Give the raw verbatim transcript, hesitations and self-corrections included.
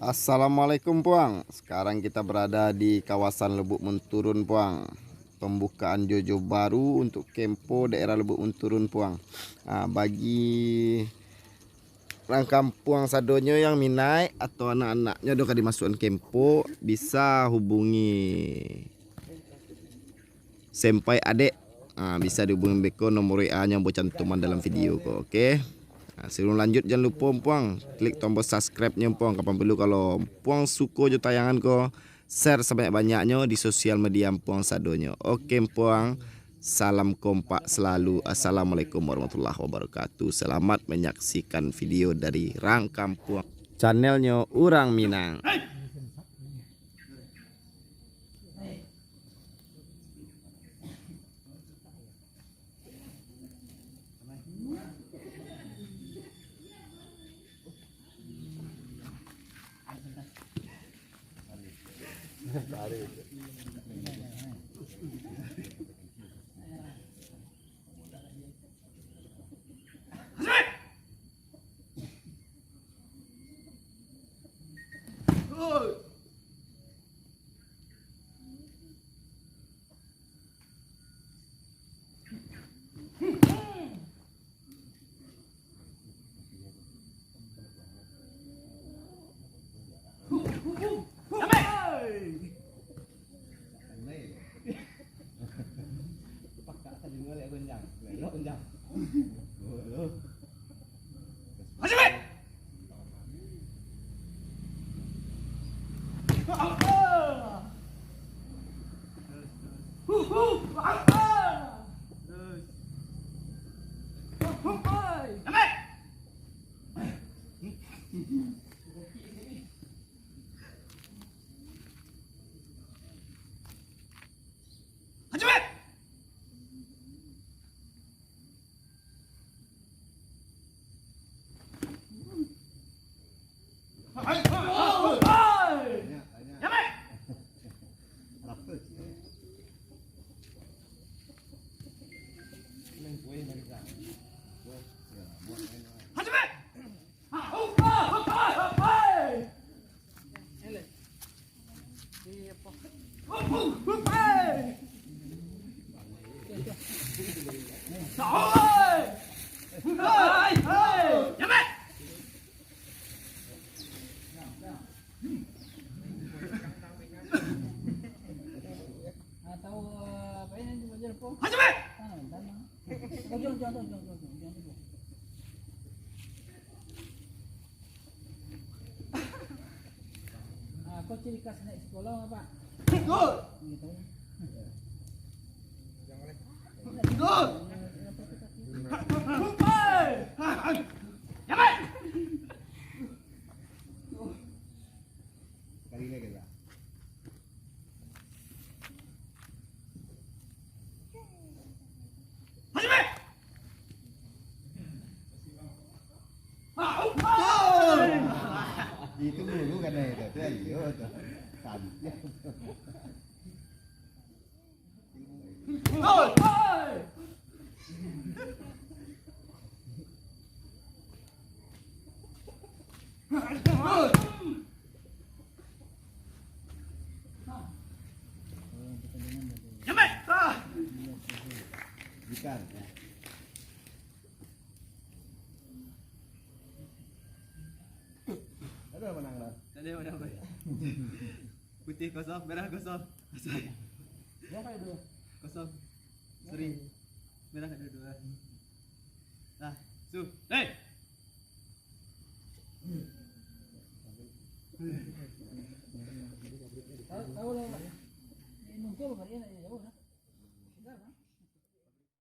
Assalamualaikum, Puang. Sekarang kita berada di kawasan Lubuk Munturun, Puang. Pembukaan jojo baru untuk kempo daerah Lubuk Munturun, Puang. Ah, bagi rang kampuang sadonyo yang minat atau anak-anaknyo do ka dimasukan kempo, bisa hubungi senpai adek. Ah, bisa dihubungi beko nomor W A-nyo ambo cantuman dalam video ko, oke. Ah, sebelum lanjut, jangan lupo, Puang, klik tombol subscribe-nyo, Puang. Kapan perlu, kalau Puang suko jo tayangan ko, share sabanyak-banyaknyo di sosial media Puang sadonyo. Oke, Puang. Salam kompak selalu. Assalamualaikum warahmatullahi wabarakatuh. Selamat menyaksikan video dari Rang Kampuang, channelnyo Urang Minang. Ah, kau ciri khas naik sekolah apa? Betul. Gitu. Betul. Sekali lagi lah. Itu dulu kan itu, itu ayo tu. Santai. Bukan. Ada menang lah. Ada menang, Pak. Putih kosong, merah kosong. Kosong. Yang kayak dua. Kosong. Seri. Merah ada dua. Nah, su. Hei.